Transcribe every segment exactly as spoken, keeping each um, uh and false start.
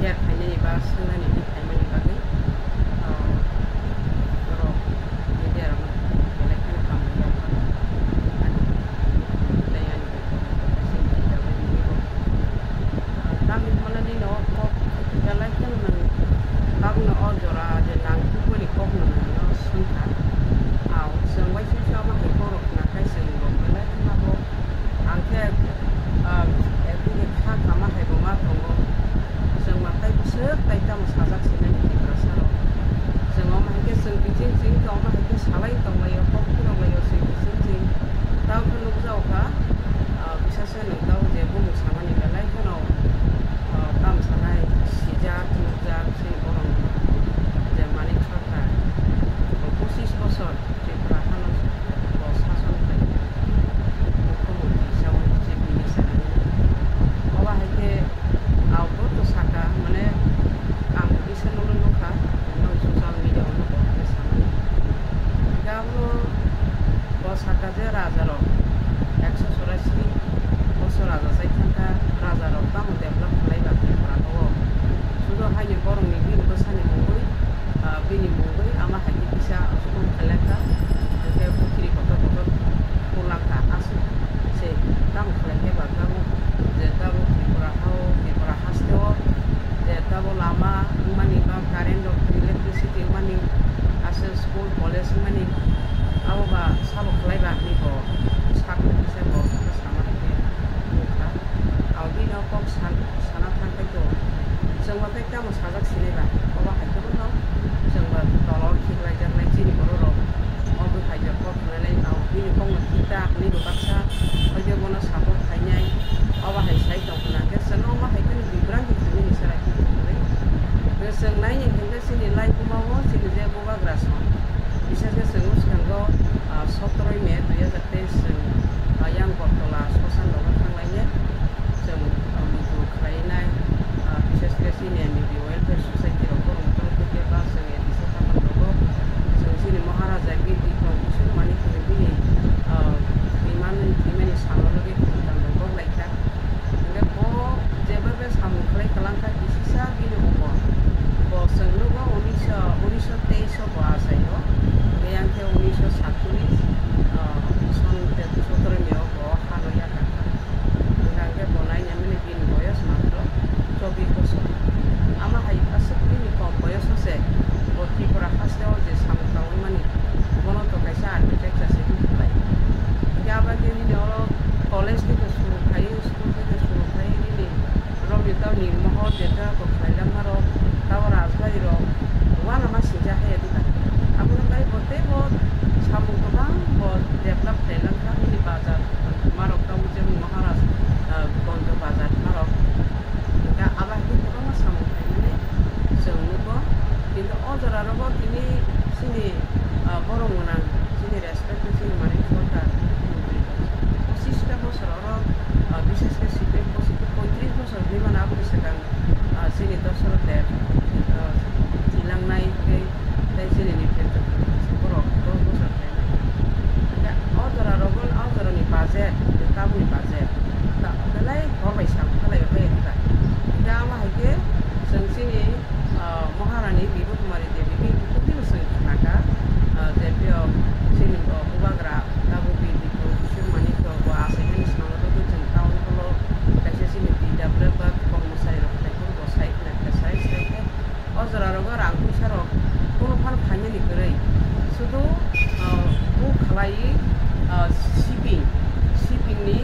Share khainani ba swngnani hinwi khaimani bagwi, ah, borok media rokno belai kheno hambai ya phano. Ani tei ani kaisa media bai nini bo, ah, tamni hwnmani no kok belai kheno nwng tabukno o jora je nang tubumani kokno nwng ano swngkha. Au, chwng bai sui sui omo hai borok khna khai chwng rok belai kheno abo. Ang khe, ah, ekdin khe kha kama hai bo ma tongo. Chwng ma tai bwswk tai tamo sajak sinani Tiprasa rok. Chwng omo hai khe chwng kiching ching khe omo hai khe salai tong laio, kok phunuk laio chwng kiching ching. Tamo khe nukjago kha, ah, bisas se nwng tamo je bumung samani belai kheno, ah, tamo sanai sijak nukjak chini borok je Manik Sarkar pochis bosor. Tripura hano bo sason khlai mukhyamantri hisabe chief minister. Obo hai khe, ah, bo to saka, mane, ang bisa nono nukha, no social media o no bo hai samani. Hinkhe abono bo saka je raja rok ekso chorasi bosor raja chai thangkha, raja rok tamo develop khlai ba Tripura o. Sudo haini borokni bini bwsani mungwi, ah, bini mungwi ama hai khe kisa school khailangkha, hwnkhe pukhiri kotor kotor khulangkha, aswk se tamo khlaikhe ba tabuk, je tabuk Tripura hao, Tripura hasteo, je tabuk lama wngmani ba current rok, electricity wngmani, aswk school college wngmani, abo ba sabo khlai ba hinwi bo sakni kisa bo sama hai khe nukha. Abo bini kok san-, sana thang khe to chwng ba tei tamo sajak sinai ba, obo hai khe bono chwng ba tola o khiklaijaknai chini borok rok. O bwkhai bai kok hwnwi nai, abo bini kokno thik ta hwnwi bo baksa hoi khe bono support khainai. Obo hai sai tong hwnkhe chwng omo hai kheno bibranti khainani chwrai khe kwrwi. Chwng naini hwnkhe chini lai buma o chini je bubagra song, bisas khe chwng bwskango, ah, sotroi May dui hajar teis chwng, ah, yang Bortola Sosan rogo thanglainai. Chwng, ah, muitu khlainai, ah, bisas khe chini M B B welfare society rok borok tong khe ba chwng A D C hapan rogo chwng chini Maharaja Birti Kong Kishore Manik Kong bini, ah, thwimani, thwimani salo logi khumtan rok kok lai kha. Hingkhe bo jeba be samung khlai kwlang kha kisisa bini umor. Bo chwng nugo unisho, unisho teis o bo achai o. Hingkhe yang khe unisho satcholish, ah, son te sotro ni o bo hano yakar kha. Hingkhe bo nainani bini boyos matro chobbish bosor. Ama hai aswk bini kom boyos o se bo Tripura haste o je samung tangwi mani, bono to kaisa architecture se wng khlai. Hingkhe abo khe nini oro college theke suru khai, school theke suru khai nini romni tamni mohor je ta to khlai langma rok, tabo rajbari rok, uanama singcha haya di ta. Abo wngkha bo tei bo samung kwbang bo develop khlai lang kha nini bazar marok tamo je Maharaj, ah, Gonjo bazar marok. Hingkhe abo hai khe kwbangma samung khlaimani chwng nugo. Kintu o jora rogo tini chini, ah, borok gwnang, chini respect chini Manik Sarkar, pochis ta bosor oro, ah, bishesh khe C P M pochis ta poitris bosor hinwi mano aboni swkang, ah, chini Dosrot de, ah, thilangnai tei, tei chini ni borok dos bosor. Hingkhe o jora rogo, o jora ni budget, tabukni budget, ta belai hor bai sam khalai o khe ta. Hingkhe amo hai khe chwng chini, ah, Maharani Bibhu Kumari Devi bini bukhuk bini chwng khnakha, ah, je, ah, chini, ah, bubagra tabuk bini bukhuk Kishore Manik rok bo achai nani salo rwgwi chwng town hall o kaisa chini P W ba kormosari rok khlai phuru bo sai khnakha sai sai khe. O jora rogo rang puisa rok kunu phano phainani kwrwi. Sudu, ah, book khlai, ah, shipping, shipping ni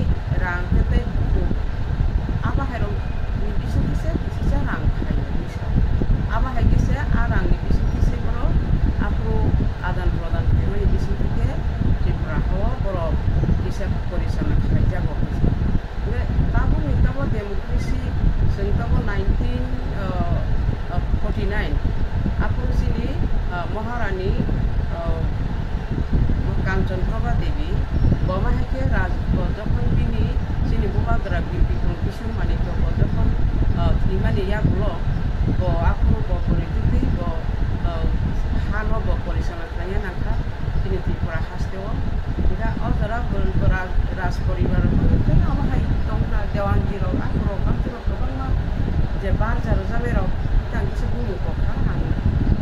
rang khe tei buku. Abo hai rok ni bising khe se kisa rang phai o misa. Abo hai khe se a rang ni bising khe se borok aphuru adan prodan khaimani bising khe Tripura hao borok kisa porichalna khlai jago. Hingke tabukni tabo democracy, chwng tabo nineteen, uh, uh, forty nine, aphuru chini, uh, Maharani, uh, Kanchan Prabha Devi, bo ma hai khe raj-, bo jokhon bini chini bubagra Bipin Kishore Manikya bo jokhon, uh, thwimani yagulo, bo aphuru bo porithi thwi bo, uh, hano bo porichalna khlaina nangkha. Chini Tripura haste o. Hingkhe o jora bo ra-, raj poribar rok tei abo hai tongkha, Dewanji rok, aphuru rok, amtwi rok kwbangma Je barja rwjaknai rok, tang kisa bumung kok kha, ang,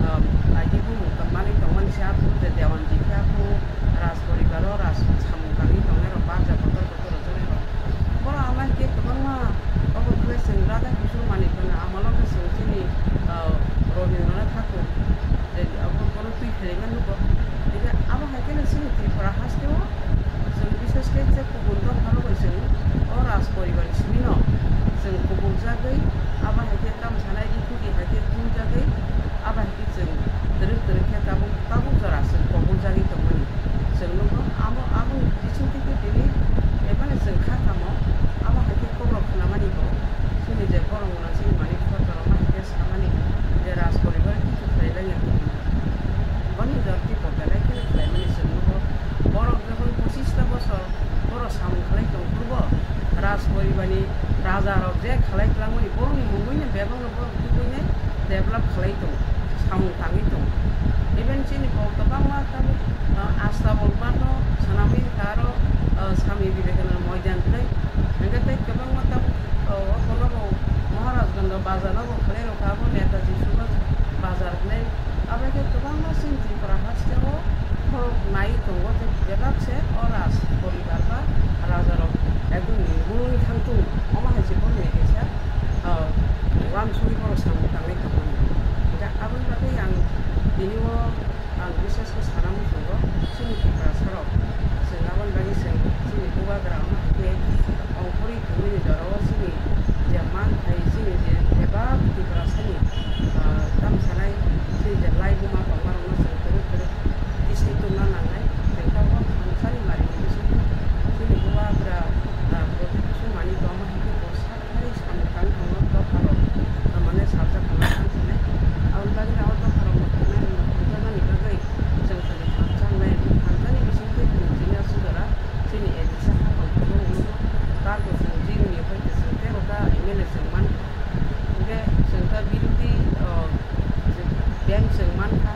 um, aidi bumung tong manwi tong mani se aphuru je Dewan G P aphuru Raj poribar o Raj samung tangwi tongnai rok, barja kotor kotor rwjaknai rok. Borok ama hinkhe kwbangma, obo khe chwng Radha Kishore Manik Bhante, amalo khe chwng chini, uh, Rabindranath Thakur, je abo bono twi khailaima nugo. Hinkhe abo hai kheno chini Tripura hasteo chwng bishesh khe je kubun dopha rok bai chwng o Raj poribar ni simi no chwng kubul jagwi, abo hai khe tamo sanai rituti hai khe twi jagwi, abo hai khe chwng twrwk twrwk khe tabuk, tabuk jora chwng kubul jagwi tongmani chwng nugo. Amo, aboni bisingtwi khe tini ebani chwng kha tamo, abo hai khe kokrok khnamani bo chini je borok mwnang chini Manik Sarkar rok ma hai khe samani je Raj poribar kichu khlai lai ya hinwi. Boni jor tei bo belai kheno khlaimani chwng nugo. Borok jokon pochista bosor borok samung khlai tong phuru bo Raj poribarni raja rok je khlai twlangmani borokni mungwino bebakno borok tubuino develop khlai tongo, samung tangwi tongo. Even chini bo kwbangma tabuk, ah, Astabol Math no swnamwi hinkhe aro, ah, Swami Vivekananda Moidan hinwi. Hinkhe tei kwbangma tabuk, ah, o kono bo Maharajganj Bazar no bo khlai rwkha, abo Netaji Subhas Bazar hinwi. Abo khe kwbangma chini Tripura hasteo borok nai tongo je bebak se o Raj poribar ba raja rok ekdom ni mungwi thang tongo. Omo hai se bono kaisa, ah, uansugwi borok samung tangwi tongmani. Hinkhe aboni bagwi ang tini o ang bishesh khe sana muchungo chini Tiprasa rok. Chwng aboni bagwi chwng chini bubagra wngma hai khe ongkhorwi tongmani jorao chini je manthai chini je bebak Tiprasani, ah, tamo sanai chini je laibuma tongma rokno chwng kwrwk kwrwk tisai tongna nangnai. Chwng tabuk thansani marini bisingtwi chini bubagra, ah, Pradyot Kishore Manik Bhante hai khe bo sak Hai samung tang tongma dopharok, mane, salsa tongma tang tongnai. Aboni bagwi no o dopharokno tongnai rokno hamjakmani bagwi chwng chwngni hamjaknai, hamjakni bisingtwi chwng chini aswk jora chini A D C haphang phuru wngkha. Tarbo chwng G D ni hoi te chwng tei bo ta M L A chwng man, hinkhe chwng ta birodhi, o, Bank chwng mankha,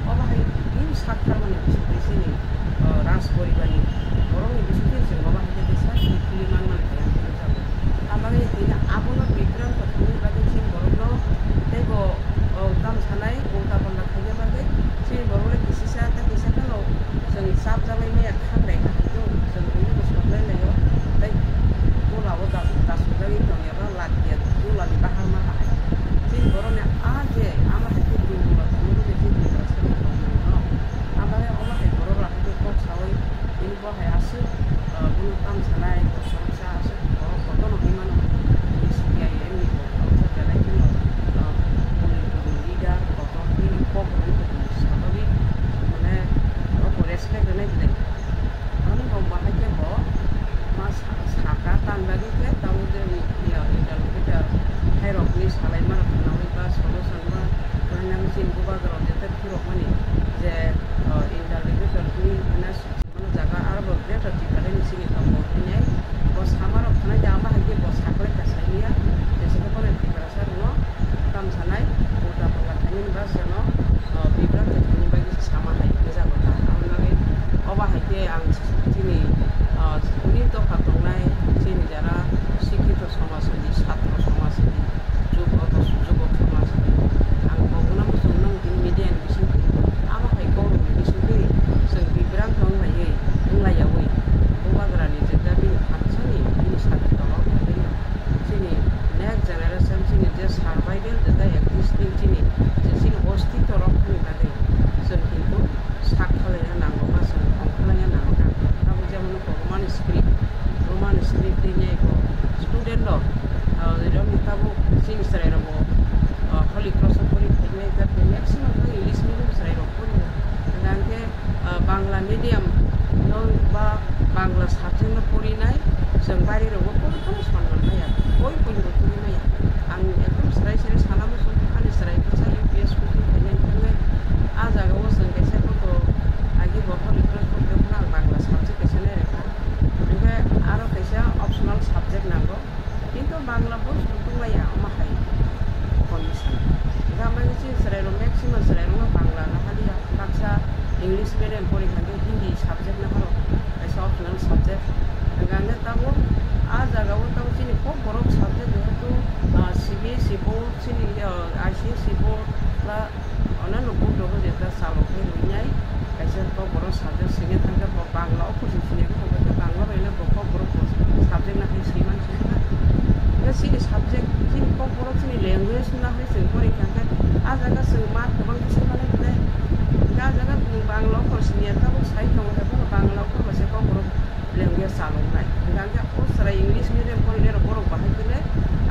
obo hai bini sak tharmani bisingtwi chini, o, Raj poribarni borokni bisingtwi chwng obo hai khe teisa kiphilwi manmani hai ang philwi jago. Abagwi tini abono bibranto khaina bagwi chini borokno teibo, o, tamo sanai ulta palta khaina bagwi chini borokno kisisa tei kisa kheno chwng chapjagwi maya khanglai kahai do, chwng buino bo soklai laio tei tola o da-, dasungjagwi tongya. Latiya tulani bahar ma hai. Chini borokni a je ama hai khe dul dula tongmani je chini Tiprasa ni tongmani no. Ama hai omo hai borok rok hai khe kok saui bini bo hai aswk, ah, bono tam sanai, bo khoroksa aswk borok kotorno hwnwi mano. Bini C P I M ni bo khoroksa belai kheno, ah, boni, boni leader kotor bini kok rwui tongmani swbagwi mane abo respect rwnai belai. Ani bo bahai khe bo ma sa-, saka tan bagwi khe tabuk je ya interlocutor hai rokni salaima rok khwnaui ba solution ba kwrwngna chini bubagra rok jete phirokmani je, o, interlocutor ni hwnna mano jaga aro bo greater Tipraland ni simi tongo hinwi bo sama rok khwnai de ama hai khe bo saklai kha saimanya jesa khe bono Tiprasa rokno tam sanai ulta palta khaimani ba seno, o, bibranti khaimani bagwi sama hai hwnjago ta. Aboni bagwi obo hai khe ang chini, o, uni dopha tongnai chini jara sikhito somaj ni, satro somaj ni, jugo, jugo somaj ni ang kobuna muchung nang tini media ni bisingtwi abo hai kok rokni bisingtwi chwng bibranti wng laiwi, wng laiyaui bubagrani je dabi ni thansani bini sakni tolao phaiwi no. Chini next generation, chini je survival, je je existing, chini je chini ostitto rok thani bagwi chwng kintu sak khalaiya nango ba chwng tong khalaiya nango. Abo jemon Roman script, Roman script twi nai bo student rok, ah, rok ni tabuk chini chwrai rok bo, ah, Holy Cross o pori phaimai, jat ni maximum khe English medium chwrai rok pori o. Hwnkhe ah, Bangla medium no ba Bangla subject no porinai, chwng baire rogo poito sonman maya, boi poito tuli maya. Ang ekdom chwrai chwrai sana muchung, ani chwrai kisa U P S coaching khainai wngwi, ah jaga o chwng kaisa photo agi bo Holy Cross photo ang Bangla subject kaisa nai rwkha. Hwnkhe aro kaisa optional subject nango. Kintu Bangla bo song tongmaya omo hai condition. Hingke ama khe chini chwrairok maximum chwrairokno Bangla no haliya. Baksa English medium pori kha khe Hindi subject no haro kaisa optional subject. Hingke ang khe tabuk ah jaga o tabuk chini kok borok subject jehetu, ah, C B S E bo I C S E board ba onano board rogo je ta chalo khe rwnai, kaisa kokborok subject singya thangkhe bo Bangla o kuching singya thangkhe Bangla bai le bo kokborok bo subject na hai swiman singya. Hingke chini subject, chini kokborok, chini language na hai chwng pori thangkhe, ah jaga chwng mat kwbang khe swimanai belai. Hingke ah jaga chwng Bangla o kor singya, tabuk sai tongo hai bono Bangla o kor bai se kokborok language chaloknai. Hingke o chwrai English medium porinai rok borok bahai khe le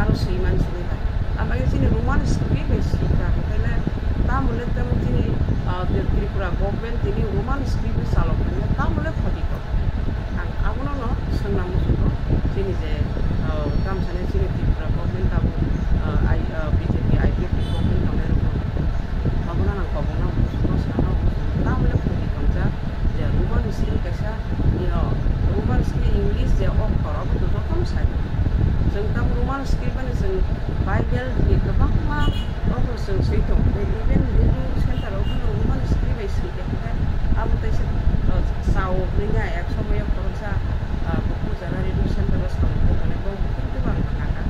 aro swiman sini hai. Abagwi chini Roman script bai sika, hingke le tamo le tamo chini, ah, Tripura government tini Roman script bai chalok khe tamole khoti kok. Ang abono no swngna muchungo chini je, ah, tamsani chini Tripura government abo, ah, I, ah, B J P I P F T government tongnai rok abono ang kobongna muchungo sana muchungo tamole khoti tongjak je Roman script kaisa Ino Roman script English je okhor abo to jotono sai. Chwng tamo Roman script ani chwng Bible ni kwbangma okhor chwng swi tongo. Even Hindu center o phano Roman script bai swi khe khe abo tei se, uh, sao hinwi na ek somoyo khoroksa, uh, buku jana Hindu center o sao khe mane bo buku tei bang khna kha.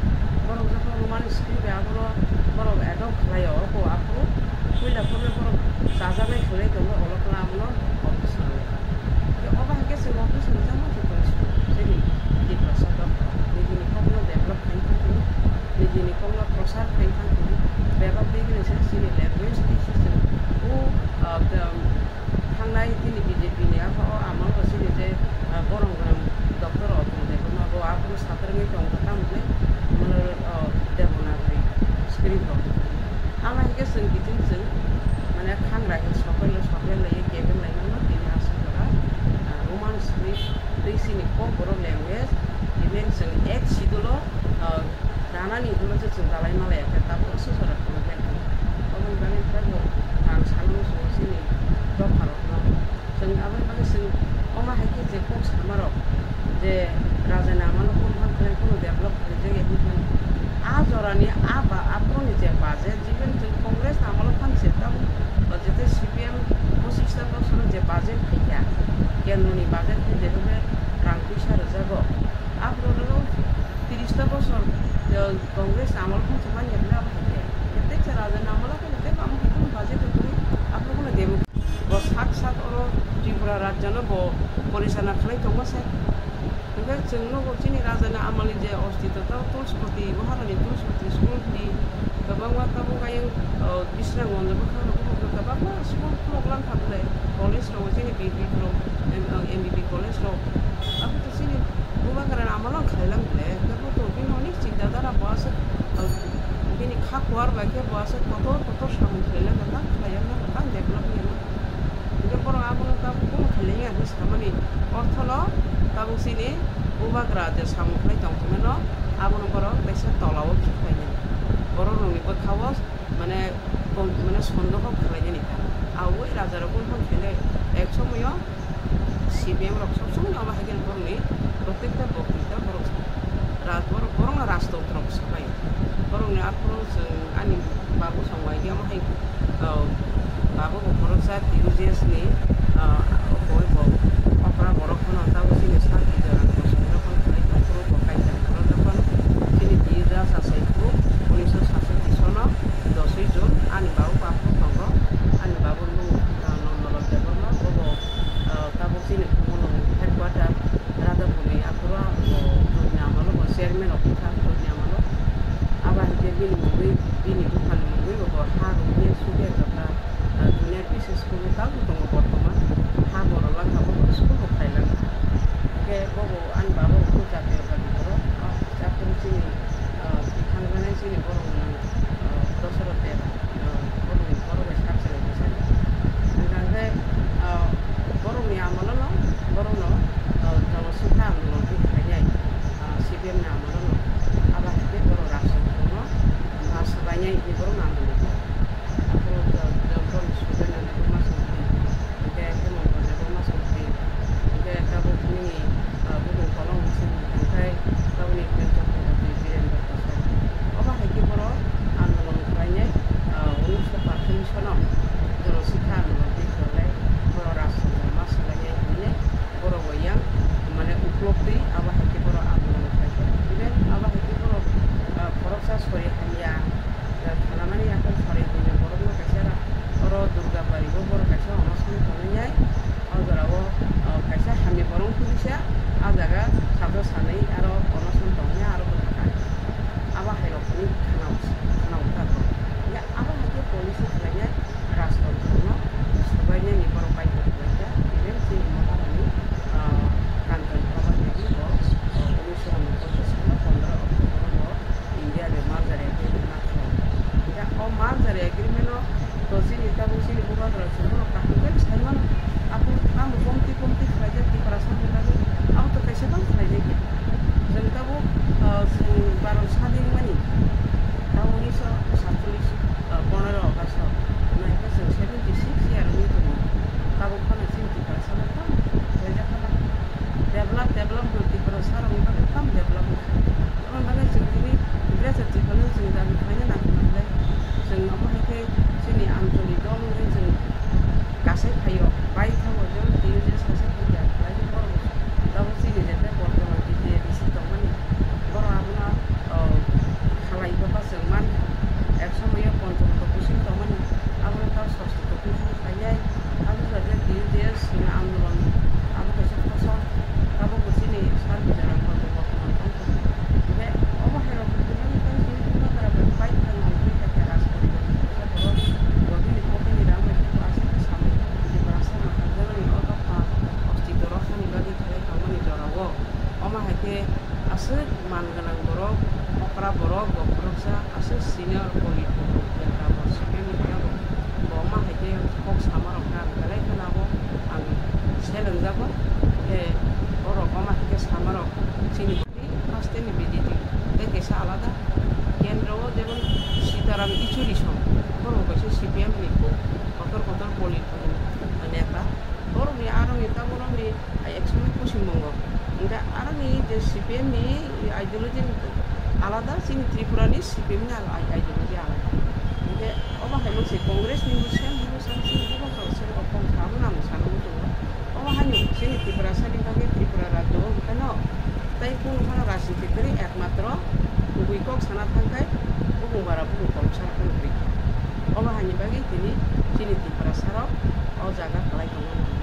Borok jokhon Roman script bai aboro borok adopt khlai o, abo aphuru puila phuru borok chajaknai khwlai tongo, olo khwla abono office rwnai. Obo hai khe chwng office rwjakma se tong sio, chini Tiprasa dopha. Nijini kokno develop khaina thangwi, nijini kokno prochar khaina thangwi, bebak dei khe se chini language tei se chwng o, ah, um, thangnai chini B J P ni aphano amalo chini je, ah, borom gwnang doctor Atul Debbarma bo aphano satrangwi tongkha, tamo khe mane, ah, Devanagari script rok. Ama hai khe chwng kiting chwng mane khangra khe sopai lo, sopai lai kebeng lai mano tini aswk jora, ah, Roman script tei chini kokborok language, even chwng ek schedule o, ah, ranani hwnba se chwng dalai malai ya khe tabuk aswk jora problem tongo. Aboni bagwi khe bo ang sanwi muchungo chini dopha rokno. Chwng aboni bagwi chwng omo hai khe je kok samarok je raja ni amalo kunu phan khlai kunu develop khlaijak ya hinwi phano a jorani a ba aphuruni je budget, even chwng Congress ni amalo phan se tabuk jete C P M pochista bosoro je budget phaikha, kendroni budget khe jephru khe rang puisa rwjago, aphuru rwgo tirista bosor, eh, Congress ni amalo phan se manya bwle abo hai khe. Tei se raja ni amalo khe tei amo hai kunu budget rwgwi aphuru kunu demo. Bo sak sak oro Tripura rajyo no bo porichalona khlai tongma se. Hingke chwng nugo chini raja ni amal ni je ostito, tei Tulsipati, Maharani Tulsipati school ni kwbangma tabuk ayang, o, Bisramganj bwkhak rok kwbangma school khulok lang kha bwle, college rok chini B B rok, M-, o, M B B college rok. Abo to chini Bubagra ni amal ang khlai lang bwle, tei bo to bini onek chinta dhara bo aswk, o, bini kha kuar bai khe bo aswk kotor kotor samung khlai lang kha, tang khlai yang kha, tang develop ya. Hingke borok abono tabuk kunu khailaiya hinwi samani orthono tabuk chini bubagra je samung khlai tong hinmano abono borok teisa tolao khiklainani. Borok rokni bwkhao mane kon-, mane sondoho khlainani ta. Awi rajarok wngkha khe le ek somoyo C P M rok sob somoi omo hai khe borokni protekta boktwita borok raj-, borok, borokno rajtantro bwswk bai. Borokni aphuru chwng ani babu song bai khe omo hai, ah, babu bo khoroksa T U J S ni, ah, boi bo okra borok phano tabuk chini sak ni jora ni bosong rok phano khlai tong phuru bo kaisa khorok rok phano chini T U J S achai phuru unisho satchatti sono dosoi June ani babu bo aphuru tongo. Ani babu mung, ah, Nondolal Debbarma, bo bo, ah, tabuk chini Khumulwng headquarter Radhapurni aphuru, ah, bo Jotni amalo bo chairman rok wngkha Jotni amalo. Abo hai khe bini mungwi, bini buphani mungwi bo ha rwngya sukya jotha, ah, junior B C school o tabuk tongo bortoman. Ha borok langkha bo school bo khlai langkha. Hingkhe bo bo ani baba bo jatiyo jati borok, ah, jatiyo chini, ah, thangjanai chini borok, ah, Dosoroth Deb. Ah, borokni borok bai sak se lai bwsai. Hingkha khe, ah, borokni amalo no, borokno, ah, jono singha andolon twi khlainai, ah, C P M ni amalo no. Abo hai khe borok rajtantro no, ah, swbainai hinwi borokno andolon khlai. Aphuru jo-, jo-, borokni Sujoy Nanda Debbarma song khe, hingkhe Hemanta Debbarma song khe, hingkhe tabuk nini, ah, bukung kolong song khe, hingkhe tabukni Birendra Koshal. Obo hai khe borok andolon khlainai, ah, unisho patris sono jono sikha andolon twi khlai, borok rajtantro ma swbainai hinwi borok bo yang mane uklok twi abo hai khe borok andolon khlai kha. Even abo hai khe borok, ah, khoroksa sori hamya, ah, khanamani Panjari agreement o to chini tabuk chini bubagra chwng bono kaham khe sai mano. Abo tamo komti komti khlaijak Tiprasa ni bagwi, abo to kaisa bang khlaijak ya. Chwng tabuk, ah, chwng baro sadin mani, tabuk unisho satchollish, ah, pondro August o, naikhe chwng seventy six year wngwi tongo. Tabuk phano chini Tiprasa no tamo khlaijak kha na. Develop, develop hwnwi Tiprasa rokni bagwi tamo develop wngkha. Aboni bagwi chwng tini Greater Tipraland chwng dabi khlaina nangkuknai, chwng omo hai khe chini ancholi dol wngwi chwng kasai phaio, bai thango, jemon T U J S kasai phai ya, khlai borok tabuk chini je bortoman B J P si tongmani, borok abono, o, khalai bwkha chwng mankha, ek somoio Poncham Totto si tongmani, abono ta Sosto Totto si khainai, abo jaga T U J S ni andolon, abo kaisa kosom, tabuk bo chini sar bijaram borok bortoman tong. Hingke obo hai rok hwnwi tang sini tungma tara bai pai thang nang twi kha khe rajporibar ni kisa borok bo bini pocket ni rang bai khe aswk khe samung tong twi borok aswk ma hamjaknani o dopha ostito rok hani bagwi khlai tongmani jorao. Omo hai khe aswk man gwnang borok, okra borok, bo khoroksa aswk senior political netra bo senior netra bo, bo omo hai khe kok sama rok kha belai kheno abo ang selengjago. Khe borok omo hai khe sama rok chini First time B J P, tei kaisa alada kendro o jemon Sitaram Yechury song, borok kaisa C P M ni khub kotor kotor political neta. Borokni aroni ta borokni action Poschim Bongo. Hingke aroni je C P M ni ideology alada, chini Tripura ni C P M ni al-, ideology alada. Hingke obo hai mangsi Congress ni bo same, bo same, chini bo kok same, kok same, abo nang sana muchungo. Obo haino chini Tiprasa ni bagwi Tripura rajyo o hwnkhe no tei kunu phano rajniti kwrwi, ekmatro kubui kok sana thangkhai bubung bara bubung koloksa rok phano kwrwi kha. Obo haini bagwi tini chini Tiprasa rok o jaga kwlai tongmani.